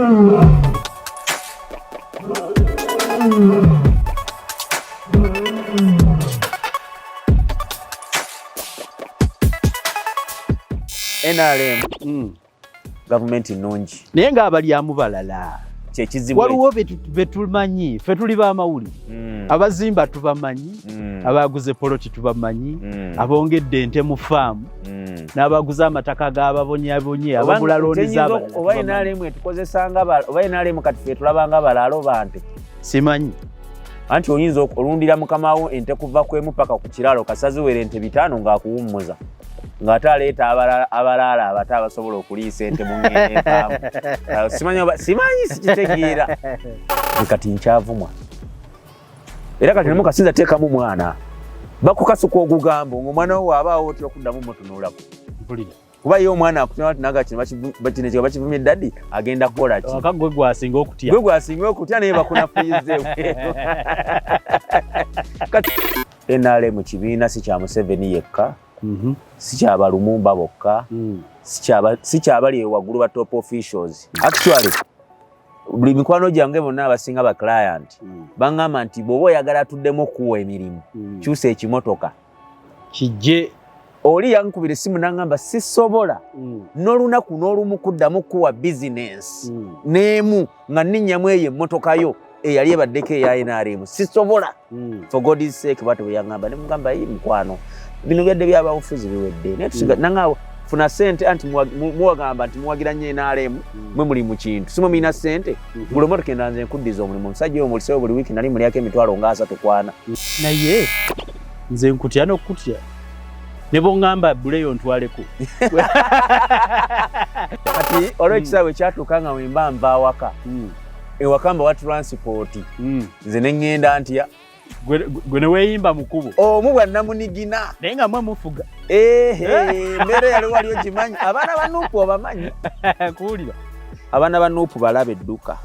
NRM gavumenti nnungi. Naye ng'abalyamu balala. Kyekizibu. Waliwo betumanyi, ffe tuli b'amawulire. Abazimba tubamanyi, abaguze poloti tubamanyi, abongedde ente mu faamu, n'abaguze amataka g'ababonyabonye, abagula looni z'abalala. Oba NRM etukozesanga, oba NRM kati ffe tulabanga balaalo bante. Simanyi. Anti oyinza olundira mukama wo ente kuva kwemu paka ku kiralo kasaziwera ente 5 ng'akuwummuza, ng'ate aleeta abalaala abato abasobola okuliisa ente mu ngendo empanvu. Simanyi sikitegeera. Kati nkyavumwa. Era kati nemu kasinza teekamu mwana. Bakukasuka ogugambo ng'omwana wo waabaawo otya okuddamu mutunuulako. Mpulira. Kuba ye omwana akutunula nti naga kino kino bakivumye daddy agenda kukola ki? Aka gwe gwasinga okutya. Gwe gwasinga okutya naye bakunafuyize. Kati NRM kibiina si kya Museveni yekka, si kya Balumumba bokka, si kya bali waggulu ba top officials. Actually, buli mikwano gyange bonna abasinga ba client bangamba nti bw'oba oyagala atuddemu okuwa emirimu, kyusa ekimotoka. Kijje. Oli yankubira essimu n'angamba sisobola n'olunaku n'olumu kuddamu kuwa bizinensi n'emu nga nninnyamu eyo emmotoka yo eyali ebaddeko eya NRM, sisobola. For God's sake, bw'atyo bwe yaŋŋamba. Ne mugamba, yi mukwano, bino byadde byababufuzi biwedde. Naye nanga funa ssente, anti muwagamba nti muwagira nnyo NRM, mwe muli mu kintu, si mwe mulina ssente. Buli emmotoka endala nze nkuddiza omulimu. Omusajja oyo mulisewo buli wiiki nali mulyako emitwalo nga 30 kwana. Naye nze nkutya n'okutya. Ne bw'oŋŋamba buleyo ntwaleko. Kati olw'ekisaawe kyatuuka nga bwe mba nva awaka. Ewaka mbawa transport. Nze ne ŋŋenda ntya. Gwe ne weeyimba mu kkubo. Omu bwa nnamunigina. Naye nga mwe mufuga. Embeera yali wali ogimanyi. Abaana ba Nuupu obamanyi? Kuwulira. Abaana ba Nuupu balabe edduka.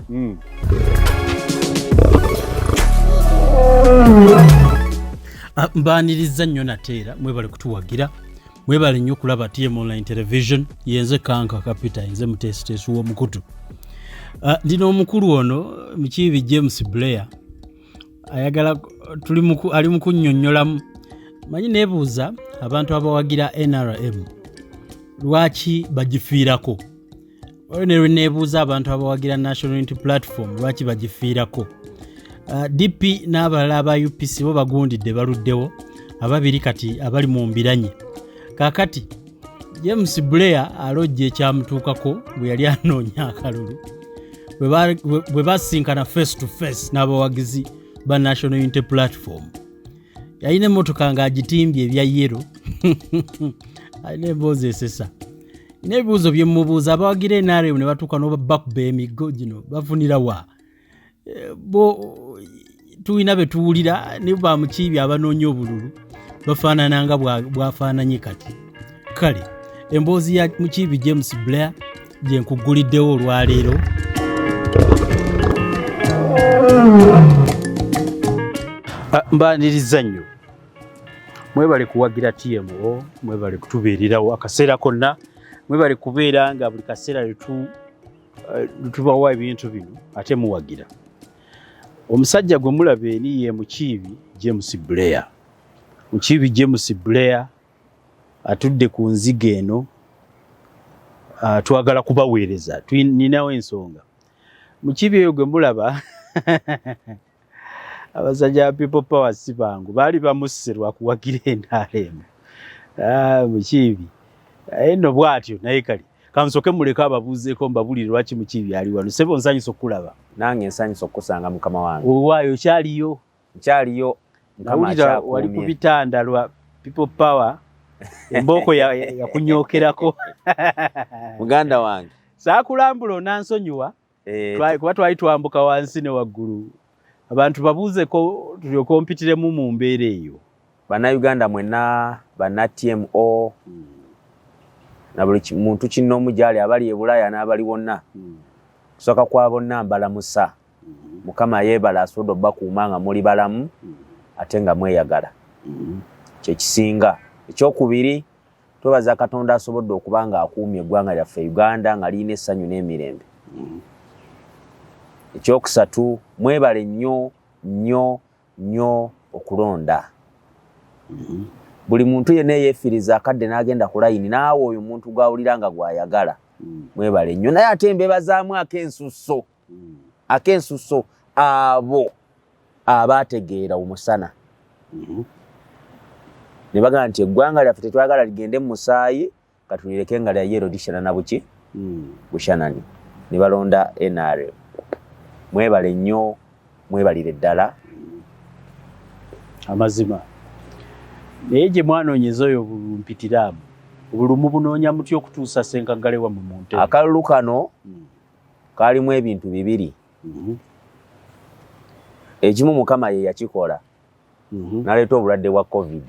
Mbaaniriza nnyo nate era, mwebale kutuwagira, mwebale nnyo okulaba TM Online Television. Yenze Kanka Kapita, yenze muteesiteesi w'omukutu. Ndina omukulu ono Mukiibi James Blair, ayagala tuli muku, ali mu kunnyonnyolamu. Manyi neebuuza abantu abawagira NRM lwaki bagifiirako. Waliwo ne lwe neebuuza abantu abawagira National Unity Platform lwaki bagifiirako. DP n'abalala aba UPC bo bagundidde baluddewo ababiri kati abali mu mbiranye. Kaakati James Blair alojja ekyamutuukako bwe yali anoonya akalulu bwe basinkana face to face n'abawagizi ba National Unity Platform. Yalina emmotoka ng'agitimbye ebya yero, alina emboozi esesa. N'ebibuuzo bye mmubuuza, abawagira NRM ne batuuka n'obakuba emiggo gino bafunira wa? Bo tulina be tuwulira ne bamukiibi abanoonya obululu bafaanana nga bw'afaananye kati. Kale emboozi ya Mukiibi James Blair gye nkugguliddewo olwaleero. Mbaniriza nnyo, mwebale kuwagira TMO, mwebale kutubeererawo akaseera konna, mwebale kubeera nga buli kaseera lwetubawa ebintu bino ate muwagira. Omusajja gwe mulaba eri ye Mukiibi James Blair. Mukiibi James Blair atudde ku nziga eno, twagala kubaweereza, ninawo ensonga. Mukiibi oyo gwe mulaba, abasajja ba People Power si bangu, baali bamusse lwa kuwagira NRM. Mukiibi naye nno bw'atyo. Naye kale kansooke muleke ababuuzeeko, mbabulire lwaki Mukiibi ali wano. Ssebo, nsanyusa okukulaba. Nange nsanyusa okukusanga mukama wange. Owaayo okyaliyo? Nkyaliyo. Nawulira wali ku bitanda lwa People Power, embooko yakunyookerako. Muganda wange. Saakulambula, onansonyiwa. Kuba twali twambuka wansi ne waggulu. Abantu babuuzeko tulyoke ompitiremu mu mbeera eyo. Bannayuganda mwenna, banna TMO na buli muntu kinnoomu gy'ali, abali e Bulaaya n'abali wonna, kusooka kwa bonna mbalamusa. Mukama yeebala asobodde obbakuuma nga muli balamu ate nga mweyagala, kyekisinga. Ekyokubiri, twebaza Katonda asobodde okuba nga akuumye eggwanga lyaffe Uganda nga lirina essanyu n'emirembe. Ekyokusatu, mwebale nnyo nnyo nnyo okulonda. Buli muntu yenna eyefiiriza akadde n'agenda ku layini naawe oyo omuntu gw'awulira nga gw'ayagala, mwebale nnyo. Naye ate mbebazaamu ak'ensusso, ak'ensusso abo abaategeera omusana ne bagamba nti eggwanga lyaffe tetwagala ligende mu musaayi, katulireke nga lya yero lishanana buki bushanani, ne balonda NRM. Mwebale nnyo, mwebalire ddala. Amazima naye gye mwanoonyeza oyo bulumpitiramu obulumu bunoonya mutya okutuusa Ssenkaggale wammwe mu ntebe? Akalulu kano kalimu ebintu bibiri. Ekimu Mukama ye yakikola, naleeta obulwadde bwa COVID.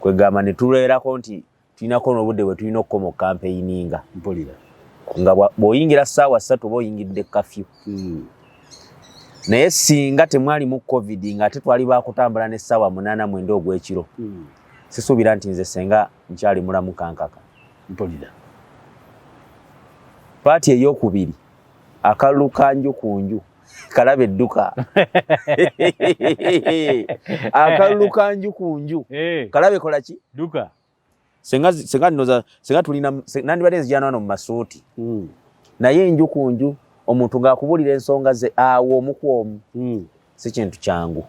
Kwegamba ne tubeerako nti tulinako n'obudde bwe tulina okukoma okukampeininga. Mpulira. Nga bw'oyingira ssaawa 3 oba oyingidde kafyu. Naye singa temwalimu COVID ng'ate twali bakutambula ne ssaawa 8, 9 ogw'ekiro, sisuubira nti nze senga nkyali mulamu kankaka. Mpulira. Part eyokubiri, akalulu ka nju ku nju kalabe edduka, akalulu ka nju ku nju kalabe kola ki? Duka. Senga nnoza senga tulina nandibadde nzijana wano mu masuuti, naye enju ku nju omuntu ng'akubuulira ensonga ze awo omu ku omu, si kintu kyangu.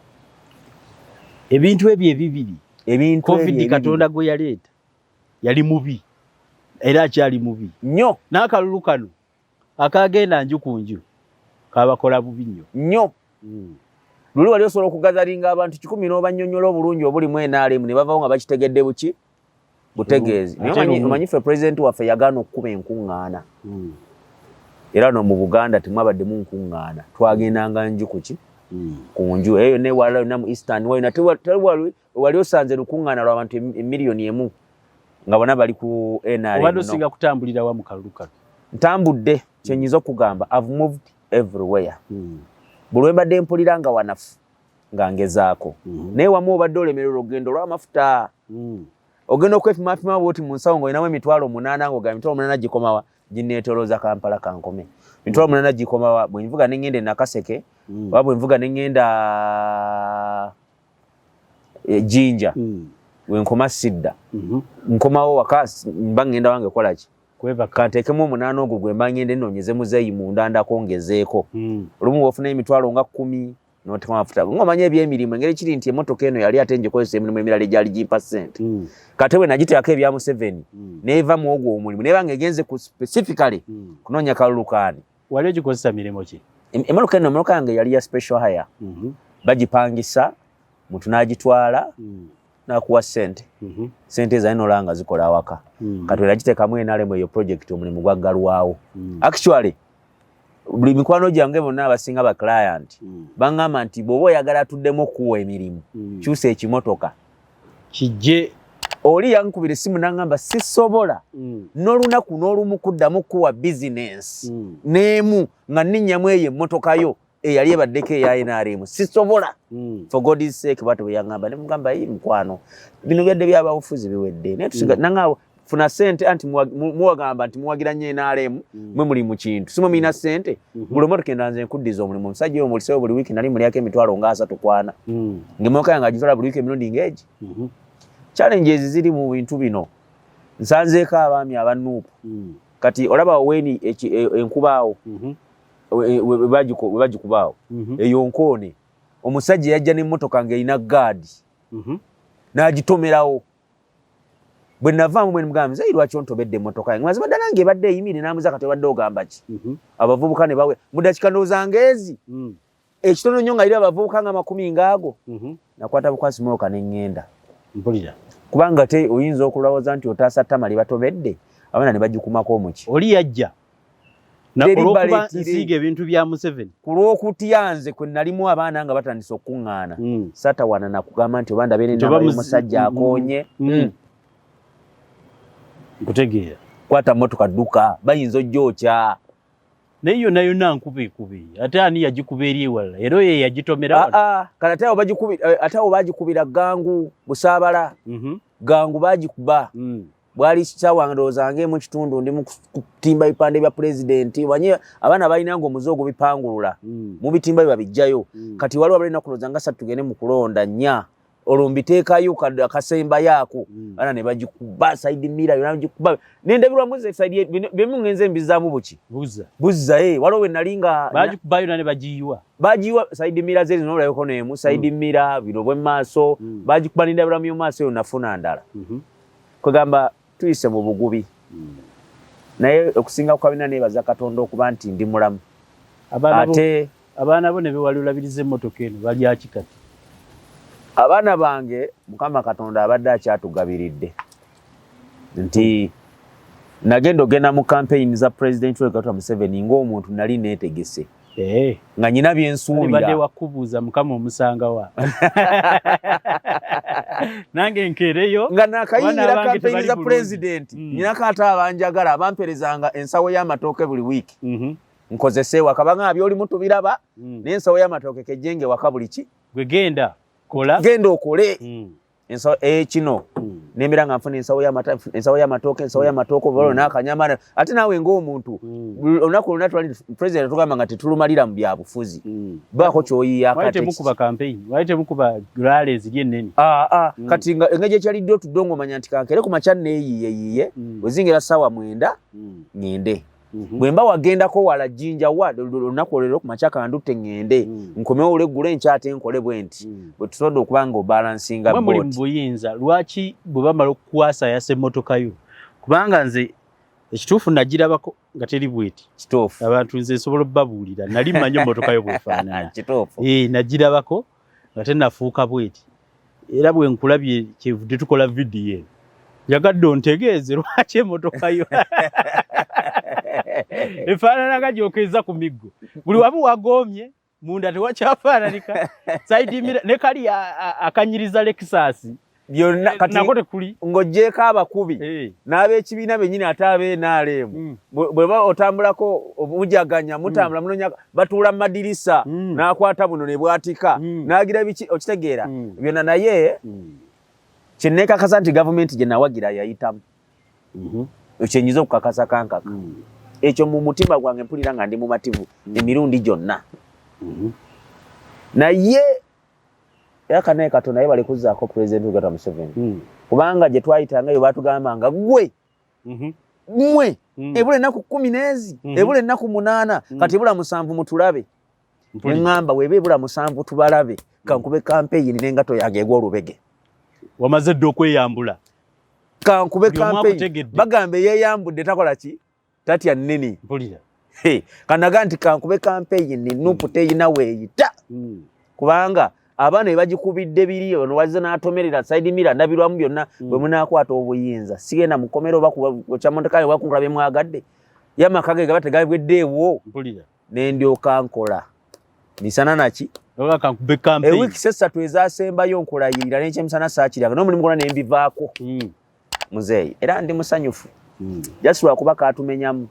Ebintu ebyo ebibiri, ebintu COVID ebyo ebibiri. Katonda gwe yaleeta yali mubi era akyali mubi nnyo. N'akalulu kano akagenda nju ku nju kabakola bubi nnyo. Nnyo. Luli wali osobola okugatheringa abantu 100 n'obannyonnyola obulungi obulimu NRM ne bavawo nga bakitegedde buki butegeezi. Naye Ate lumu. Omanyi ffe pulezidenti waffe yagaana okukuba enkuŋŋaana, era no mu Buganda temwabaddemu nkuŋŋaana, twagendanga nju kuki ku nju eyo yonna ewalala yonna mu Eastern wayona tewali wali osanze lukuŋŋaana lw'abantu emiliyoni 1 nga bonna bali ku NRM. Obadde No. osinga kutambulira wa mu kalulu kano? Ntambudde, kyenyinza okugamba I've moved everywhere. Buli lwe mbadde mpulira nga wanafu nga ngezaako, naye wamu obadde olemererwa olugendo olw'amafuta, ogenda okwepimapima bwoti mu nsawo ng'olinamu 80,000 ng'ogamba 80,000 gikomawa, gineetolooza Kampala kankome, 80,000 gikomawa bwe nvuga ne ŋŋenda e Nakaseke oba bwe nvuga ne ŋŋenda Jinja, we nkoma sidda, nkomawo waka mba ŋŋenda wange kola ki? Kwebaka. Kanteekemu omunaana ogwo gwe mba ŋŋenda enoonyeze muzeeyi munda ndako ngezeeko. Olumu wofuna emitwalo nga 10 n'oteekamu amafuta ng'omanyi ebyemirimu engeri kiri nti emmotoka eno yali ate ngikozesa emirimu emirala egyali gimpa ssente. Kate bwe nagiteekako ebya Museveni neeva mu ogwo omulimu neba ng'egenze ku specifically kunoonya kalulu kaani. Wali ogikozesa mirimu ki? Emmotoka eno, emmotoka yange yali ya special hire, bagipangisa muntu n'agitwala n'akuwa ssente, ssente ezo alina nga zikola awaka. Kati we nagiteekamu NRM eyo project omulimu gwaggalwawo. Actually buli mikwano gyange bonna abasinga ba client baŋŋamba nti bw'oba oyagala atuddemu okuwa emirimu, kyusa ekimotoka kijje. Oli yankubira essimu n'aŋŋamba sisobola n'olunaku n'olumu kuddamu kuwa bizinensi n'emu nga nninnyamu eyo emmotoka yo eyali ebaddeko eya NRM, sisobola, for God's sake. Bwatyo bwe yaŋŋamba ne mugamba, yi mukwano, bino byadde byababufuzi biwedde, naye tusiga nanga funa ssente anti muwagamba nti muwagira nnyo NRM, mwe muli mu kintu si mwe mulina ssente, buli motoka endala nze nkuddiza omulimu. Omusajja oyo mulisewo buli wiiki nali mulyako emitwalo nga asatu kwana, ng'emmotoka yange agitwala buli wiiki emirundi ng'egi. Challenges ziri mu bintu bino. Nsanzeeko abaami aba NUP. Kati olaba weni enkubaawo we bagikubaawo eyo nkoone, omusajja yajja n'emmotoka ng'erina gaadi n'agitomerawo. Bwe navaamu bwe nimugamba, nze lwaki ontobedde emmotoka yange? Mazima ddala ng'ebadde eyimiire. N'amuza, kati obadde ogamba ki? Abavubuka ne bawe mu dakiika ndowooza ng'ezi ekitono nnyo nga iri abavubuka nga makumi ngaago. Nakwata bukwasi motoka ne ŋŋenda. Mpulira. Kubanga te oyinza okulowooza nti otaasa ttama lye batobedde, abaana ne bagikumako omuki. Oli yajja olwokuba nsiiga ebintu bya Museveni. Ku lw'okutya nze kwe nalimu abaana nga batandise okukuŋŋaana, satawaana nakugamba nti oba ndabe Nti oba nenamba y'omusajja akoonye. Nkutegeera. Kwata motoka dduka, bayinza ojjookya. Naye yonna yonna nkuba ekubi, ate ani yagikuba eri ewalala era oyo yagitomera wano? Ah, kale ate awo ate awo bagikubira gangu Busaabala, gangu bagikuba. Bwali kikyawa, ndowooza ng'emu kitundu ndi mu kutimba bipande bya pulezidenti. Wanye abaana balina nga omuze ogubipangulula mu bitimba bye babijjayo. Kati waliwo abalina kulowooza nga 3 tugende mu kulonda, 4, olwo mbiteekayo akasembayo ako. Abaana ne bagikuba side mirror yonna, bagikuba nendabirwamu ze side byemu ngenze mbizaamu buki. Buza. Buzza, waliwo we nali nga bagikubayo na ne bagiyiwa. Bagiwa side mirror ze zino, olabeko n'emu side mirror, bino bw'emmaaso. Bagikuba nendabirwamu y'omaaso eyo, nafuna ndala. Kwegamba tuyise mu bugubi, naye okusinga ku kabina neebaza Katonda okuba nti ndi mulamu. Abaana bo Ate abaana bo ne bewali olabiriza emmotoka eno balyaki kati? Abaana bange, Mukama Katonda abadde akyatugabiridde nti nagenda ogenda mu campaign za President Yoweri Kaguta Museveni ng'omuntu nali neetegese nga nyina Badde byensuubira. Wakubuuza Mukama omusanga wa, nange nkereyo. Nga nakayingira Abaana abange campaign tebali za bulungi. president, nyinako ate abanjagala abamperezanga ensawo y'amatooke buli wiiki nkozese waka, banga byolimu tubiraba, n'ensawo y'amatooke kejjenge waka buli ki. Gwe genda kola. Genda okole. Ensawo kino nembeera nga nfuna ensawo y'amata, ensawo y'amatooke, ensawo y'amatooke oba olwo n'akanyama. Ate naawe ng'omuntu buli olunaku oluna twali president tugamba nga tetulumalira mu byabufuzi, baako kyoyiya. Wali temukuba campaign, wali temukuba rally eziri ennene? Ah, ah, kati nga engeri ekyalidde otudde ng'omanya nti kankere ku makya neeyiyeyiye, wezingera ssaawa 9 ŋŋende. Bwe mba wagendako wala Jjinja wa olunaku olwero ku makya kandutte ŋŋende, nkomewo olweggulo, enkya ate nkole bwe nti bwe tusobodde okuba nga obalansinga. Mwe muli mu buyinza, lwaki bwe bamala okukwasayasa emmotoka yo? Kubanga nze ekituufu nagirabako nga teri bweti. Kituufu. Abantu nze nsobola obbabuulira, nali mmanyi emmotoka yo bwefaanana. Kituufu. Eh, nagirabako nga tenafuuka bweti, era bwe nkulabye kyevudde tukola vidiyo eno, njagadde ontegeeze lwaki emmotoka yo efaanana nga gyokeeza ku miggo. Buli wamu wagoomye, munda tewakyafaananika, side mirror ne kali akanyiriza Lexus Byonna kati nako tekuli. Ng'oggyeko abakubi n'ab'ekibiina bennyini, ate ab'NRM bwe ba otambulako mujaganya, mutambula munonya, batuula mu madirisa, n'akwata buno ne bwatika, n'agira biki, okitegeera? Byonna, naye kyenneekakasa nti gavumenti gye nawagira yayitamu. Kyenyiza okukakasa kankaka ekyo mu mutima gwange, mpulira nga ndi mumativu emirundi gyonna. Naye era kanaye Katonda ye bali kuzzaako President Yoweri Museveni, kubanga gye twayitanga eyo batugamba nga gwe mmwe ebula ennaku 10 n'ezi, ebula ennaku 8, kati ebula 7, mutulabe. Neŋŋamba weeba ebula 7 tubalabe, kankube campaign n'engato yange egwa olubege. Wamaze dda okweyambula. Kankube Buli omu campaign. akutegedde. Bagambe yeeyambudde takola ki, tatya nnene. Mpulira. Kanaga nti kankube campaign, NUP teyina weeyita, kubanga abaana ebagikubidde biri ono wazze n'atomerera side mirror, ndabirwamu byonna. Bwe munaakwata obuyinza sigenda mukomera oba kyamotoka oba kunkola bye mwagadde, ye amaka ge gaba tegabweddeewo. Mpulira. Nendyoka nkola misana naki. Oba kankube campaign. Ewiikisi 3 ezasembayo nkulayirira n'ekyemisana saakiranga n'omulimu gwonna nembivaako. Muzeeyi, era ndi musanyufu just lwakuba katumenyamu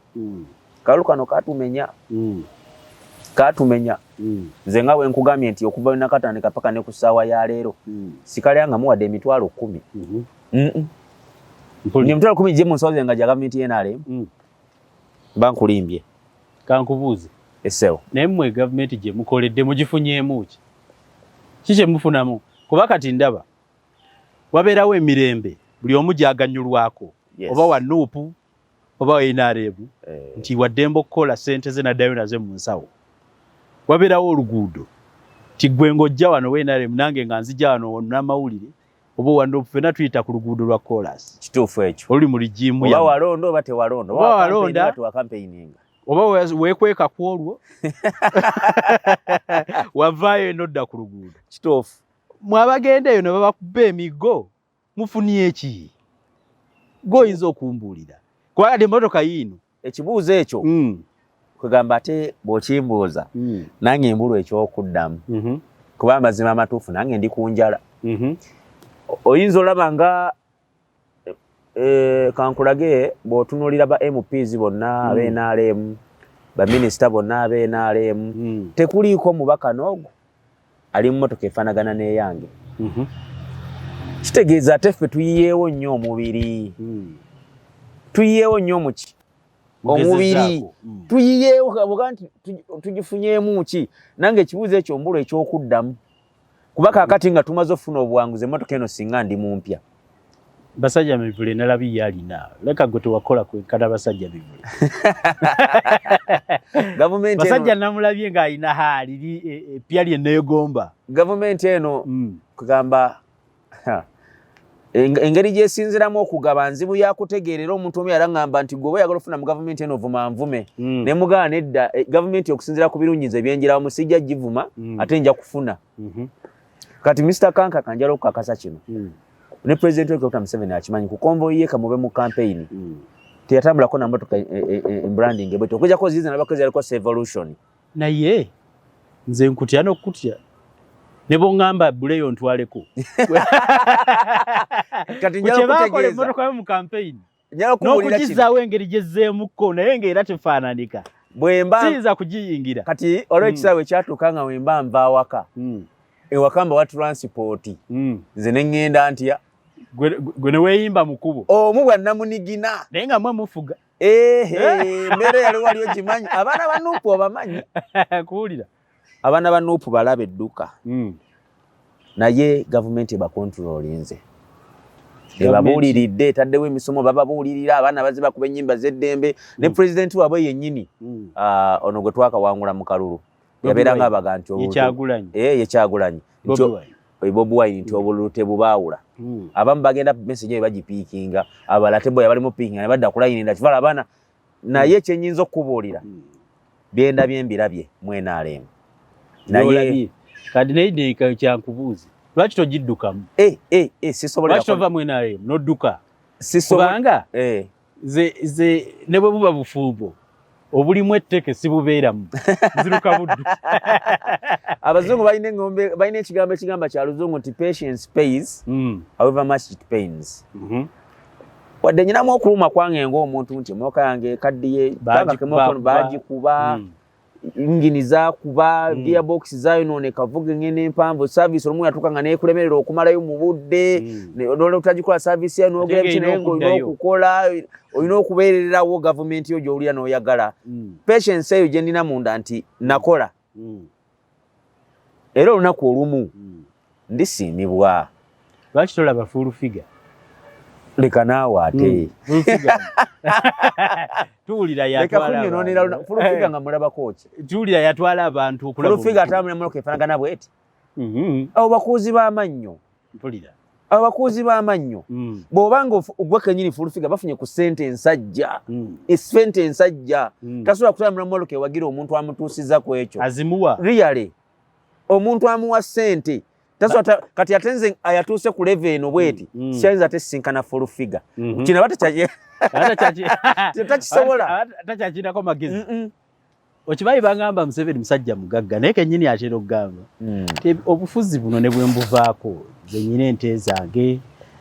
kalulu kano, katumenya, katumenya. Nze nga bwe nkugambye nti okuva lwe nakatandika paka ne ku ssaawa ya leero sikalya muwadde 100,000. Mpulira. 100,000 gye mu nsawo zange nga gya gavumenti y'NRM, mba nkulimbye. Kankubuuze. Essewo. Naye mmwe gavumenti gye mukoledde mugifunyeemu ki? Ki kye mufunamu? Kuba kati ndaba wabeerawo emirembe buli omu gy'aganyulwako, oba wa NUP oba wa NRM, nti waddembe okukola ssente ze n'addayo naze mu nsawo. Wabeerawo oluguudo nti gwe ng'ojja wano wa NRM, nange nga nzija wano n'amawulire oba owa NUP, ffenna tuyita ku luguudo lwa koolaasi Kituufu ekyo. oluli mu rigimu Oba yammwe. walonda oba tewalonda. Oba walonda. Tewacampaigninga. Oba weekweka ku olwo wavaayo enodda ku luguudo. Kituufu. Mwabagenda eyo ne babakuba emiggo, mufunye eki? Gweoyinza okumbuulira, kubanga ti emmotoka yiino. Ekibuuzo ekyo, kwegamba ate bw'okimbuuza nange embulwa ekyokuddamu, kuba amazima amatuufu nange ndi ku njala. Oyinza olaba nga kankulage, bw'otunuulira ba MPs bonna ab'NRM, baminisita bonna ab'NRM, tekuliiko mubaka n'ogwo ali mu motoka efaanagana n'eyange. Kitegeeza ate ffe tuyiyeewo nnyo omubiri. Tuyiyeewo nnyo omuki omubiri. Tuyiyeewo buga nti tugifunyeemu ki? Nange ekibuuzo ekyo mbula ekyokuddamu, kuba kaakati nga tumaze okufuna obuwanguzi, emmotoka eno singa ndi mu mpya. Basajja mivule nalabi yalina, leka gwe tewakola kwenkana basajja mivule. Gavumenti basajja namulabye ng'alina haaliri epya lye neegomba. Gavumenti eno kugamba engeri gyesinziramu okugaba nzibu yakutegeerera. Omuntu omu yalaŋŋamba nti gwe oba oyagala ofuna mu gavumenti eno, vuma nvume. Ne mugaana, nedda, gavumenti okusinziira ku birungi nze byenjirawo sijja givuma, ate nja kufuna. Kati Mr Kanka, kanjala okukakasa kino, ne President Dr Museveni akimanyi, ku convoy ye kamube mu campaign teyatambulako na motoka branding bwetyo, okujjako ziizi nabakozi yaliko evolution. Naye nze nkutya n'okutya ne bw'oŋŋamba buleyo ntwaleko. Kati njala kyebakola kutegeeza emmotoka yo mu campaign njala kubuulira kino. N'okugizaawo engeri gyezzeemukko, naye ng'era tefaananika. Bwemba siyinza kugiyingira. Kati olw'ekisaawe ekyatuuka nga wemba nva awaka, ewaka mba wa transport, nze ne ŋŋenda ntya? Gwe ne weeyimba mu kkubo. Omu bwa namunigina. Naye nga mwe mufuga. Ehe, embeera yali wali ogimanyi, abaana ba NUP obamanyi. Kuwulira. Abaana ba NUP balaba edduka, naye gavumenti ebakontrolinze, ebabuuliridde, etaddewo emisomo, bababuulirira, abaana baze bakuba ennyimba z'eddembe ne pulezidenti waabwe yennyini, ono gwe twakawangula mu kalulu, yabeera nga abaga nti ye Kyagulanyi. Eh, ye Kyagulanyi. Bobi Wine. Bobi Wine, nti obululu tebubaawula. Abamu bagenda message eyo bagipiikinga, abalala te boya balimu piikinga ne badda ku layini endala kivala abaana. Naye kyenyinza okukubuulira, byendabye mbirabye mu NRM, naye By'olabye. Kati naye kyankubuuza, lwaki togiddukamu? Eh, eh, eh, sisobolera. Lwaki tova mu NRM n'odduka? Sisobola. Kubanga ze ne bwe buba bufumbo obulimu etteke sibubeeramu, nziruka buddu. Abazungu balina engombe, balina ekigambo ekigamba kya luzungu nti patience pays, however much it pains. Wadde nyinamu okuluma kwange ng'omuntu nti emmotoka yange ekaddiye, bagikuba, ingini zakuba, gearbox zayonooneka, vuga engendo empanvu, service olumu yatuuka nga neekulemerera okumalayo mu budde, nolutagikola service yayo nogera Ate biki, naye ng'erina ng'olina okuddayo. okukola, olina okubeererawo gavumenti yo gy'owulira n'oyagala. Patience eyo gye nnina munda nti nakola, era olunaku olumu ndisiimibwa. Lwaki tolaba full figure? Leka naawe ate. Full figure. Tuwulira leka yatwala kunnyononera abantu. Full figure nga mulabako ki? Tuwulira yatwala abantu okulaba Full figure obukulu. atambula emmotoka efaanagana bweti? Abo bakuuzi b'amannyo. Mpulira. Abo bakuuzi b'amannyo. Bw'oba nga gwe kennyini full figure bafunye ku ssente ensajja, esente ensajja, tasobola kutambula mmotoka ewagira omuntu amutuusiza ku ekyo. Azimuwa. Really, omuntu amuwa ssente tasobola kati ate nze ayatuuse ku level eno bweti, siyinza ate sisinkana full figure. Kino aba takisobola. Takyakirako magezi. Okimanyi bagamba Museveni musajja mugagga, naye kennyini atera okugamba nti obufuzi buno ne bwe mbuvaako, nze nnyina ente zange,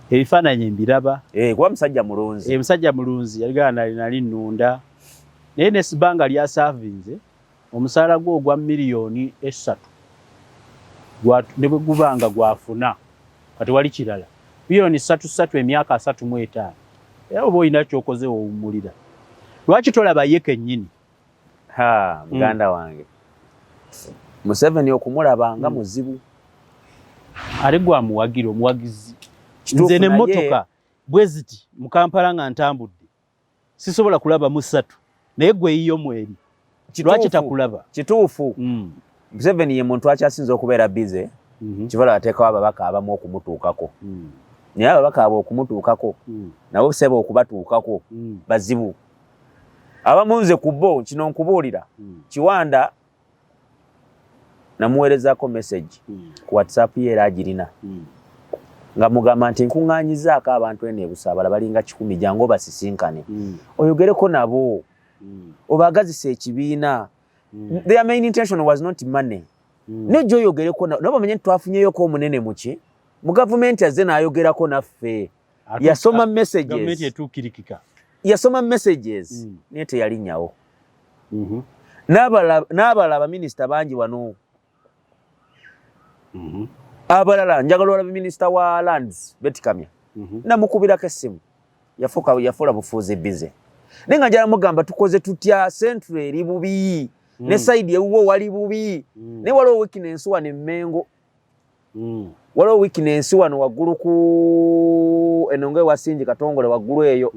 ebifaananyi mbiraba. Eh, kuba musajja mulunzi. Eh, musajja mulunzi, yaligana nali nnunda, naye nesibanga lyasaavinze omusaala gwe ogwa 3 miliyoni ne bwe guba nga gwafuna kati wali kirala 3 miliyoni emyaka 35, era oba olina kyokoze wowummulira. Lwaki tolaba ye kennyini? Ha, muganda wange, Museveni okumulaba nga muzibu. Ate gwamuwagira omuwagizi. Kituufu, Nze naye nemmotoka bwe ziti mu Kampala nga ntambudde sisobola kulaba musatu, naye gwe yiyo mweri lwaki takulaba? Kituufu. Museveni ye muntu akyasinza okubeera busy. Kivala ateekawo ababaka abamu okumutuukako, naye ababaka abo okumutuukako, nabo seba okubatuukako bazibu. Abamu nze ku bo kino nkubuulira, Kiwanda namuweerezaako message ku WhatsApp ye era agirina, nga mugamba nti nkuŋŋaanyizaako abantu eno ebusaabala balinga 100, jangu obasisinkane, oyogereko nabo, obaagazisa ekibiina. Their main intention was not money. Nejja oyogereko nabo bamanye nti twafunyeyoko omunene muki mu gavumenti azze n'ayogerako naffe. Yasoma Gavumenti messages. Etuukirikika. Yasoma messages, naye teyalinnyawo. N'abalala baminisita bangi wano abalala. Njagala olabe minisita wa lands Beti Kamya, namukubirako essimu. Yafuuka yafuula bufuuzi busy, naye nga njala mugamba tukoze tutya, Central eri bubi ne side ewuwo wali bubi, naye waliwo weakness wano emmengo, waliwo weakness wano waggulu ku eno nga ewasingi Katongole waggulu eyo,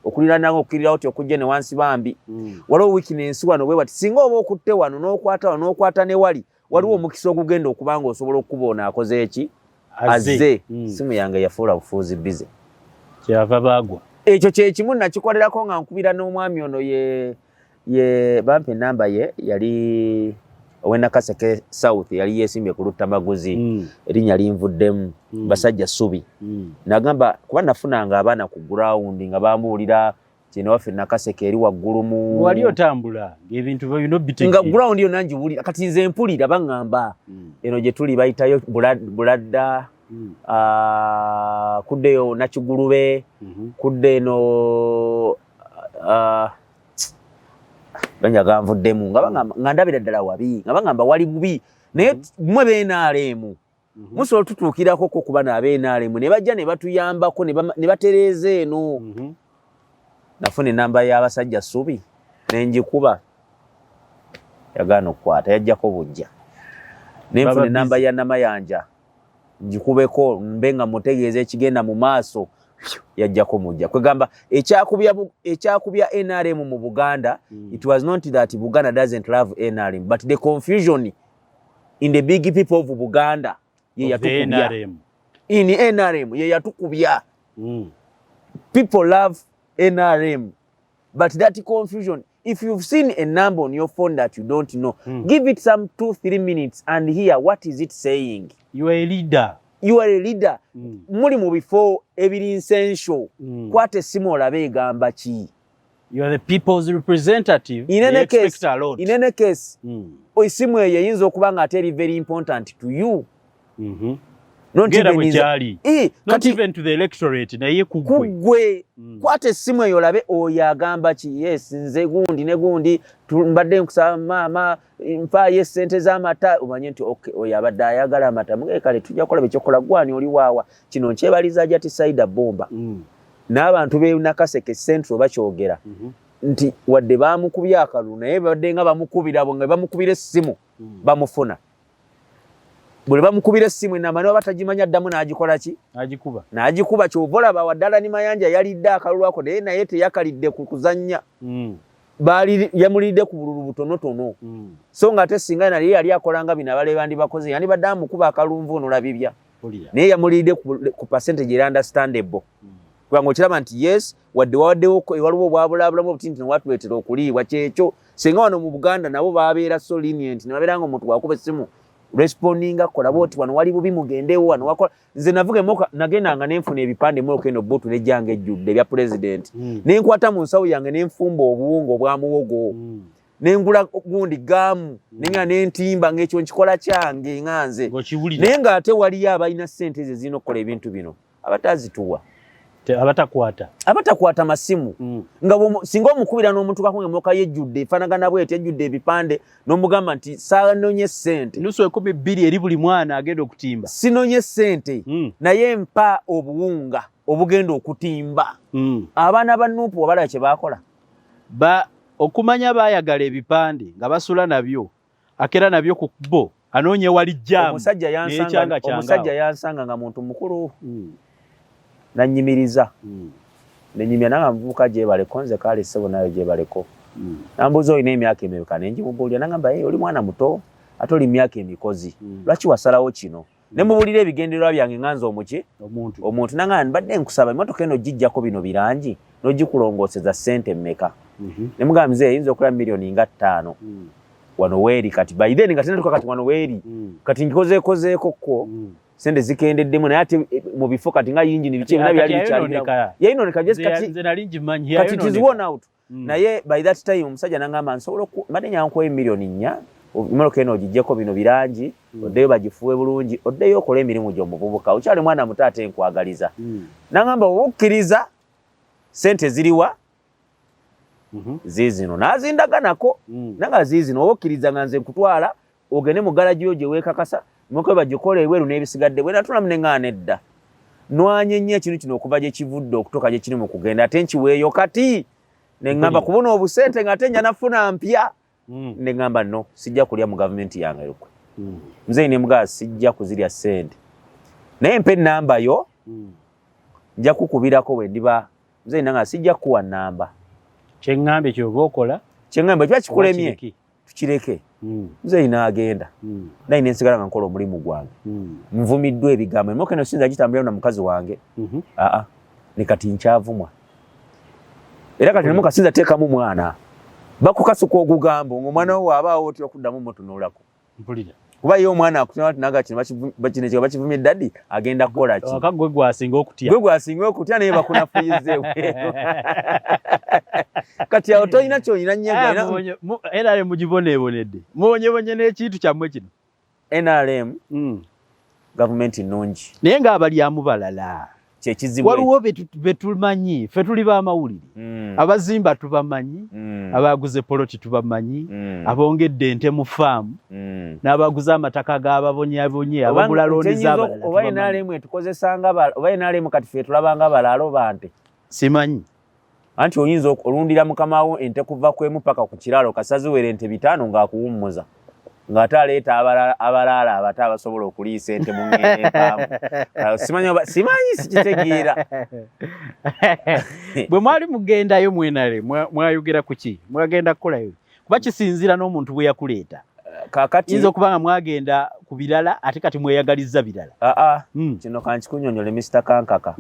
okuliraananga okukkirirawo ti okujja ne wansi bambi, waliwo weakness wano bwe bati. Singa oba okutte wano n'okwata wano n'okwata ne wali, waliwo omukisa ogugenda okuba nga osobola okukuba ono akoze eki, azze. Simu yange yafuula bufuuzi busy. Kyava baagwa. Ekyo kyekimu nakikolerako nga nkubira n'omwami ono ye bampa enamba ye, yali owenakaseke South, yali yesimbye ku Luttamaguzi, erinnya linvuddemu, Basajja Subi. Nagamba kuba nafunanga abaana ku ground nga bambuulira kino waffe Nakaseke eri waggulu mu Wali otambula ng'ebintu bino nga bitegeera. Ground yonna ngiwulira. Kati nze mpulira baŋŋamba eno gye tuli bayitayo Buladda, kuddeyo Nakigulube, kudde eno, banya ganvuddemu, nga baŋŋamba nga ndabira ddala wabi, nga baŋŋamba wali bubi, naye mmwe b'NRM musobola tutuukirako ko kuba n'ab'NRM ne bajja ne batuyambako ne batereeza eno. Nafuna enamba y'abasajja Subi nenjikuba, yagaana okukwata, yajjako bujja. Nenfuna Baba enamba busy. ya Namayanja njikubeko mbe nga mutegeeza ekigenda mu maaso, yajjako mujja. Kwegamba ekyakubya NRM mu Buganda, it was not that Buganda doesn't love NRM, but the confusion in the big people of Buganda ye Of the yatukubya. NRM. In NRM ye yatukubya. People love NRM, but that confusion, if you've seen a number on your phone that you don't know, give it some 2-3 minutes and hear what is it saying. You are a leader. You are a leader. Muli mu bifo ebiri essential, kwata essimu olabe egamba ki. You are the people's representative. In They any expect case, a lot. in any case, essimu eyo eyinza okuba nga ate eri very important to you. Not Ngera even bwe kyali. Not kati even to the electorate, naye ku ggwe. Kuggwe. Kwata essimu eyo olabe oyo agamba ki. Yes, nze gundi ne gundi, mbadde nkusaba maama mpaayo essente z'amata. Omanye nti okay, oyo abadde ayagala amata. Mugee kale tujja kukola bekyokola, gwani oli waawa kino nkyebaliza Jati Saida Bomba n'abantu b'e Nakaseke Central bakyogera nti wadde bamukubye akalulu, naye badde nga bamukubira bo nga bamukubira essimu, bamufuna. Buli bamukubira essimu enamba niba batagimanya, ddamu n'agikola ki? Agikuba. N'agikuba. Kyova olaba waddala ni Mayanja yalidde akalulu ako, naye teyakalidde ku kuzannya. Baali yamulidde ku bululu butonotono, so nga ate singa naye yali akolanga bino abalala bandibakoze, yandibadde amukuba akalunvu onolabibya. Mpulira. Naye yamulidde ku percentage era understandable, kubanga okiraba nti yes, wadde wawaddewo waliwo obwabulabulamu obuti nti newatuleetera okuliibwa kyekyo. Singa wano mu Buganda nabo babeera so lenient ne babeera nga omuntu wakuba essimu respondinga, kola bwoti, wano wali bubi, mugendewo wano wakola. Nze navuga emoka, nagendanga nenfuna ebipande emoka eno buutu nejjanga ejjudde ebya president, nenkwata mu nsawo yange nenfumba obuwunga obwa muwogo, nengula gundi gaamu, nenga nentimba ng'ekyo nkikola kyange nga nze. Ng'okiwulira. Naye ng'ate waliyo abalina ssente ezo ezirina okukola ebintu bino abatazituwa. Abatakwata. Abatakwata masimu, nga singa omukubira n'omutukako ng'emmotoka yejjudde efaanagana bweti, ejjudde ebipande, n'omugamba nti saanonye ssente, Nusu 20 eri buli mwana agenda okutimba. Sinonye ssente, naye mpa obuwunga obugenda okutimba. Abaana ba NUP wabalaba kye baakola. Ba okumanya baayagala ebipande nga basula nabyo, akera nabyo ku kkubo anoonya ewali jjaamu. Omusajja Naye kyanga kyanga omusajja awo. Yansanga nga muntu mukulu, nanyimiriza, nenyimya nanga, muvubuka gyebaleko. Nze kale ssebo, nayo gyebaleko. Nambuuza olina emyaka emeka, nenjimubuulira. Nagamba, "Hey, oli mwana muto ate oli myaka emikozi, lwaki wasalawo kino?" Nemubuulira ebigendererwa byange nga nze omuki omuntu. Omuntu. Nangamba, mbadde nkusaba emmotoka eno gijjako bino birangi n'ogikulongooseza ssente mmeka? Nemugamba, nze eyinza okulaba miliyoni nga 5. Wano weeri kati, by then nga tenatuka, kati wano weeri, kati nkikozeekozeeko ko, sente zikendeddemu, naye ate mu bifo kati nga yingini biki ebina byali Kati bikyali yayononeka. yayononeka just kati Nze nali ngimanyi. Kati it is Yayononeka. worn out. Naye by that time omusajja nangamba, nsobola mbadde nyankuwa emiliyoni 4, emmotoka eno ogiggyeko bino birangi, oddeyo bagifuwe bulungi, oddeyo okole emirimu gy'omuvubuka, okyali mwana muto ate nkwagaliza. Nangamba, oba okkiriza sente ziriwa? Ziizino. N'azindaganako, nanga ziizino, oba okkiriza nga nze nkutwala ogende mu galagi yo gye weekakasa, emmotoka bagikola ebweru n'ebisigadde. Bwe natulamu ne ŋŋaana edda. Nwanye nnyo ekintu kino okuva gye kivudde okutuuka gye kiri mu kugenda, ate nkiweeyo kati ne ŋŋamba kubona obusente nga ate nja nafuna mpya. Ne ŋŋamba no, sijja kulya mu gavumenti yange lukwe. Muzeeyi ne mugamba sijja kuzirya ssente, naye mpa ennamba yo, nja kukubirako bwe ndiba. Muzeeyi nanga sijja kukuwa nnamba. Kyeŋŋambye kyoba okola, kyeŋŋambye kiba kikulemye tukireke. Muzeeyi n'agenda, naye nensigala nga nkola omulimu gwange. Nvumiddwa ebigambo, emmotoka eno siyinza gitambulira na mukazi wange. Aa, ne kati nkyavumwa era kati nemuka siyinza teekamu mwana. Bakukasuka ogugambo ng'omwana wo waabaawo otya okuddamu mutunuulako. Mpulira. Kuba ye omwana akutunula naga kino kino kino bakivumye daddy, agenda kukola ki? Aka gwe gwasinga okutya. Gwe gwasinga okutya, naye bakunafuyiza ebweru. Kati awo tolina kyolina nnyo. NRM mugiboneebonedde, mubonyebonye n'ekintu kyammwe kino. NRM gavumenti nnungi. Naye ng'abalyamu balala. Kyekizibu. Waliwo betumanyi, ffe tuli b'amawulire, abazimba tubamanyi, abaguze poloti tubamanyi, abongedde ente mu faamu, n'abaguze amataka g'ababonyabonye, abagula looni z'abalala. Oba NRM etukozesanga, oba NRM kati ffe tulabanga balaalo bante. Simanyi. Anti oyinza olundira mukama wo ente kuva kwemu paka ku kiralo, kasaziwera ente 500 ng'akuwummuza, ng'ate aleeta abalaala abato abasobola okuliisa ente mu ngendo empanvu. Simanyi oba simanyi, sikitegeera. Bwe mwali mugendayo mwenale mwayogera ku ki? Mwagenda kukolayo kuba kisinziira n'omuntu bwe yakuleeta. Kakati yinza okuba nga mwagenda ku birala, ate kati mweyagalizza birala. Aa, kino kankikunyonyole, Mr Kankaka.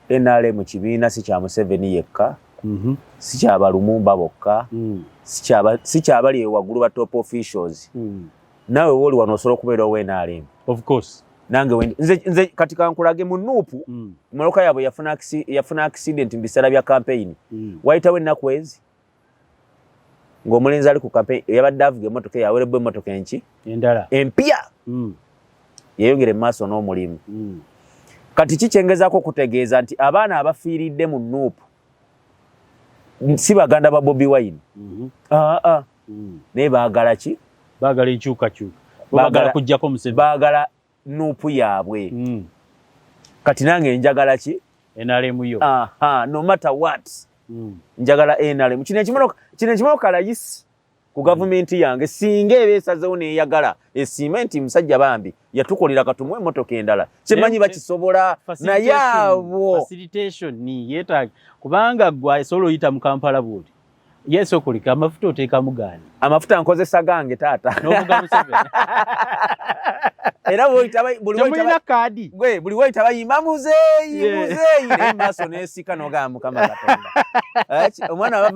NRM kibiina si kya Museveni yekka, si kya Balumumba bokka, si kyabali eyo waggulu ba top officials. Naawe wooli wano osobola okubeera owa NRM. Of course. Nange wendi nze kati kankulage mu NUP, mmotoka yaabwe yafuna accident mu biseera bya campaign. Wayitawo ennaku ezi ng'omulenzi ali ku campaign yabadde avuga emmotoka eyo awerebwa emmotoka enki endala empya, yeyongere mu maaso n'omulimu. Kati kikyengezaako okutegeeza nti abaana abafiiridde mu NUP si baganda ba Bobi Wine. Aa, naye baagala ki? Baagala enkyukakyuka, baagala kujjako Museveni. Baagala NUP yaabwe. Kati nange njagala ki? NRM yo. Aha, no matter what, njagala NRM. Kino ekimotoka layisi ku gavumenti yange, singa eba esazewo neyagala esiime nti musajja bambi yatukolera, katumuwe emmotoka endala, kimanyi bakisobola, naye abo Facilitation yeetaaga, kubanga gwe asobola oyita mu Kampala bw'oli yesu okulika amafuta oteekamu gaani? Amafuta nkozesa gange, taata. N'ovuga Museveni. Era temulina kaadi. Gwe buli woyita bayimba muzeeyi, muzeeyi, naye maaso neesika nogamba Mukama Katonda. Omwana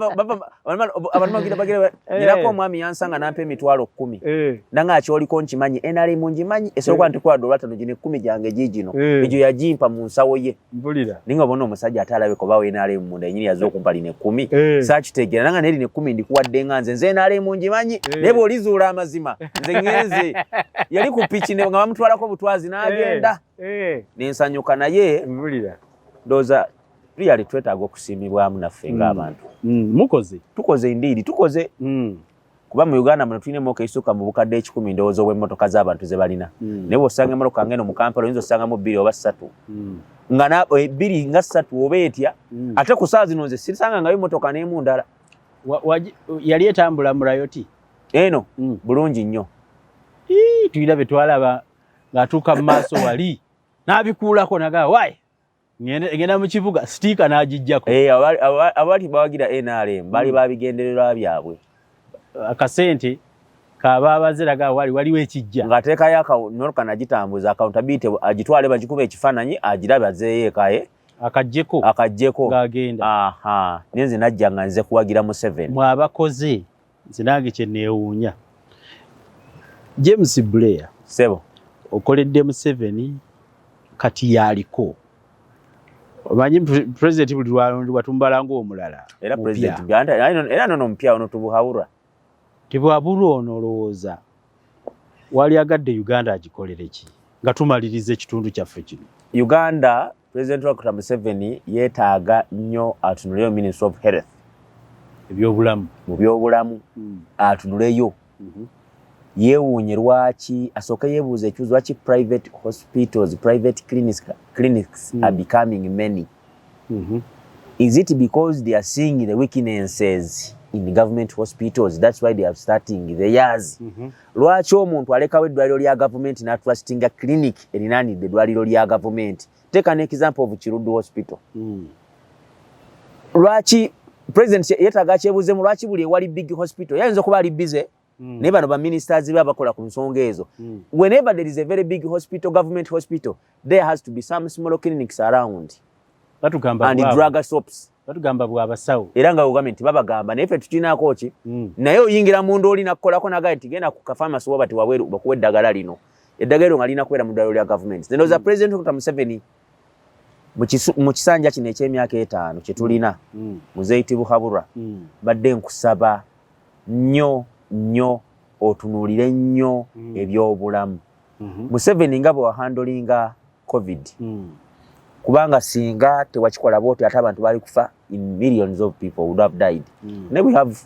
abantu bagira bagira nyinako omwami yansanga nampa 100,000. Nanga akyoliko nkimanyi NRM ngimanyi esooka nti kwa dola 5 gino 10 gyange giigino, egyo yagimpa mu nsawo ye. Mpulira. Ninga obona omusajja ate alabeka oba NRM munda yenyini yazze okumpa lino 10. Saakitegeera nanga naye lino 10 ndikuwadde nga nze NRM ngimanyi, naye bw'olizuula amazima nze ŋŋenze. Yali ku piki nga bamutwalako butwazi n'agenda. Nensanyuka naye. Mpulira. Ndowooza really twetaaga okusiimibwamu naffe ng'abantu. Mukoze. Tukoze, indeed tukoze. Kuba mu Uganda muno tulina emmotoka esukka mu 100,000 ndowooza obw'emmotoka z'abantu ze balina. Naye bw'osanga emmotoka ng'eno mu Kampala oyinza osangamu bbiri oba ssatu, nga bbiri nga ssatu oba etya. Ate ku ssaawa zino nze sirisangangayo emmotoka n'emu ndala. Yali etambula mu riot? Eno bulungi nnyo. Tulina be twalaba ng'atuuka mu maaso wali n'abikuulako nagaa wayi ngenda mu kibuga, sticker n'agijjako. Abali bawagira NRM bali babigendererwa byabwe. Akasente kaba abaziraga wali waliwo ekijja. Ng'ateekayo noroka nagitambuza accountability, agitwale bagikuba ekifaananyi agirabe azeeyo ekaye. Akajjeko. Akajjeko. Ng'agenda. Aha, naye nze najja nga nze kuwagira Museveni. Mwabakoze nze nange kye neewuunya, James Blair. Sebo. Okoledde Museveni, kati yaliko omanyi president buli lwalondebwa tumubala ng'omulala. Era president era nono omupya ono tubuhawura. Tebwabulwa ono, olowooza wali agadde Uganda agikolere ki nga tumaliriza ekitundu kyaffe kino? Uganda, President Dr Museveni yeetaaga nnyo atunuleyo Ministry of Health. Ebyobulamu. Mu byobulamu, atunuleyo. Yeewuunye lwaki, asooke yeebuuza ekibuuzo lwaki private hospitals, private clinics are becoming many. Is it because they are seeing the weaknesses in government hospitals, that's why they are starting theirs? Lwaki omuntu alekawo eddwaliro lya gavumenti n'atrustinga clinic erinaanidde eddwaliro lya gavumenti? Take an example of Kiruddu Hospital. Lwaki president yeetaaga akyebuuzemu lwaki buli ewali big hospital, yayinza okuba ali busy, naye bano baministers be abakola ku nsonga ezo, whenever there is a very big hospital, government hospital, there has to be some small clinics around Batugamba and drug shops. Batugamba bwabasawo. Era nga ogambye nti babagamba, naye ffe tukinaako ki? Naye oyingira munda oli nakukolako nagaye nti genda ku kafamasi waba tiwabweru bakuwa eddagala lino, eddagala eryo nga lirina kubeera mu ddwaliro lya gavumenti. Ndowooza President Dr. Museveni mu kisanja kino eky'emyaka 5 kye tulina, Muzeeyi Tibuhaburwa, badde nkusaba nnyo nnyo otunuulire nnyo ebyobulamu. Museveni, nga bwe wahandlinga COVID, kubanga singa tewakikola bwoti ate abantu bali kufa, in millions of people would have died. Naye we have,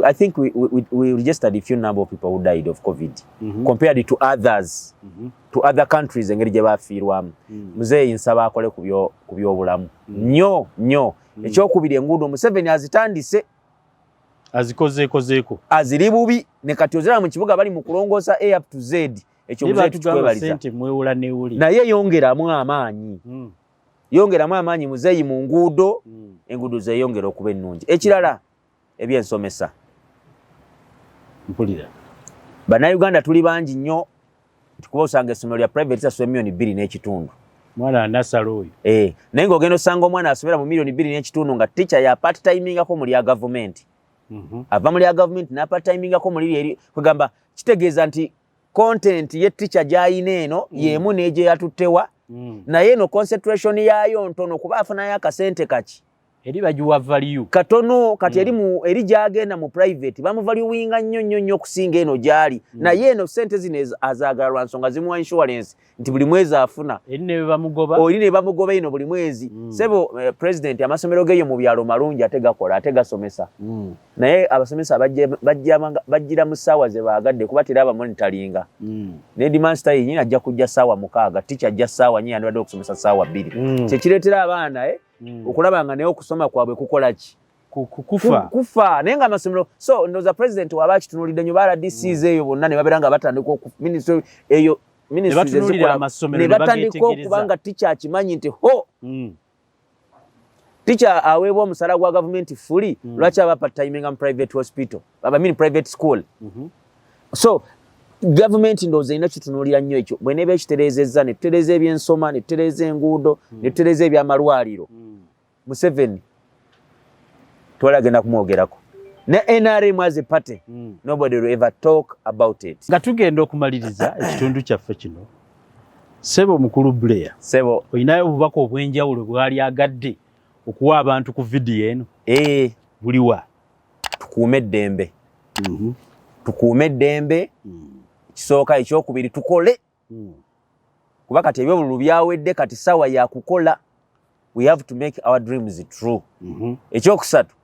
I think we registered a few number of people who died of COVID compared to others, to other countries, engeri gye bafiirwamu. Muzeeyi nsaba akole ku byobulamu nnyo nnyo. Ekyokubiri, enguudo Museveni azitandise. Azikozeekozeeko. Aziri bubi ne kati oziraba mu kibuga bali mu kulongoosa A up to Z. Ekyo Naye muzeeyi batugamba tukwebaliza. Sente mwewola newuli. Naye yongeramu amaanyi, yongeramu amaanyi muzeeyi mu nguudo, enguudo zeeyongera okuba ennungi. Ekirala, ebyensomesa. Mpulira. Bannayuganda tuli bangi nnyo, kuba osanga essomero lya private lisasula 2.5 miliyoni. Mwana anasala oyo. Eh, naye ng'ogenda osanga omwana asomera mu 2.5 miliyoni nga teacher ya part timingako mu lya gavumenti. Ava mu lya gavumenti n'a part timingako mu liri eri, kwegamba kitegeeza nti content ye teacher gy'ayina eno y'emu n'egye yatuttewa, naye eno concentration yaayo ntono kuba afunayo akasente kaki? Eri bagiwa value. Katono. Kati eri mu eri gy'agenda mu private bamuvaluinga nnyo nnyo nnyo okusinga eno gy'ali. Naye eno sente zino azaagala lwa nsonga zimuwa insurance nti buli mwezi afuna. Eri ne bamugoba. Oli ne bamugoba eno buli mwezi. Sebo president, amasomero geeyo mu byalo malungi ate gakola ate gasomesa, naye abasomesa bajjira mu ssaawa ze baagadde kuba teri abamonitoringa. Ne headmaster yennyini ajja kujja ssaawa 6, teacher ajja ssaawa 4, yandibadde okusomesa ssaawa 2. Kyekireetera abaana okulaba nga naye okusoma kwabwe kukola ki? Kufa. Kufa. Naye nga amasomero, so ndowooza president waba akitunuulidde nnyo, ba RDCs eyo bonna ne babeera nga batandika ministry eyo, ministries batunuulira ezikola- amasomero ne ne batandika bageetegereza. okuba nga teacher akimanyi nti ho teacher aweebwa omusala gwa gavumenti free, lwaki aba part-timinga mu private hospital, I mean private school? So gavumenti ndowooza erina kitunuulira nnyo ekyo. Bweneeba ekitereezezza, ne tutereeza ebyensoma, ne tutereeza enguudo, ne tutereeza ebyamalwaliro, Museveni twali agenda kumwogerako ne NRM as a party, nobody will ever talk about it. Nga tugenda okumaliriza ekitundu kyaffe kino, sebo mukulu Blair, Sebo. olinayo obubaka obw'enjawulo bwali agadde okuwa abantu ku vidiyo eno? Ee. Buliwa? Tukuume eddembe, tukuume eddembe kisooka. Ekyokubiri, tukole, kuba kati ebyobululu byawedde, kati sawa yakukola. We have to make our dreams true. Ekyokusatu,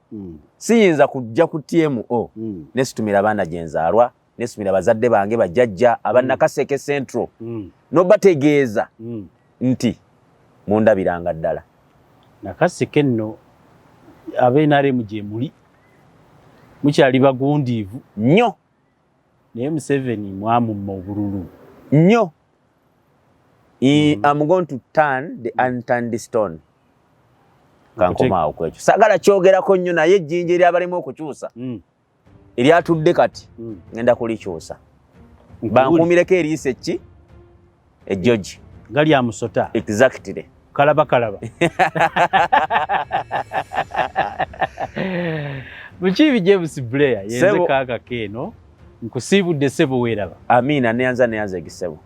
siyinza kujja ku TMO nesitumira abaana gyenzaalwa, nesitumira bazadde bange, bajjajja abannakaseke Central, nobategeeza nti mundabiranga ddala. Nakaseke nno ab'NRM gye muli mukyali bagundiivu. Nnyo. Naye Museveni mwamumma obululu. Nnyo. I'm going to turn the unturned stone. Kankomaawo ku ekyo, saagala kyogerako nnyo, naye ejjinja eryabalimu okukyusa eryatudde kati, ngenda kulikyusa. Bankuumireko eriiso eki ejjogi. Nga lya musota. Exactly. Kalaba kalaba. Mukiibi James Blair, yenze. Sebo. Kaaka keeno nkusiibudde sebo, weeraba. Amiina, neyanza neyanza egisebo.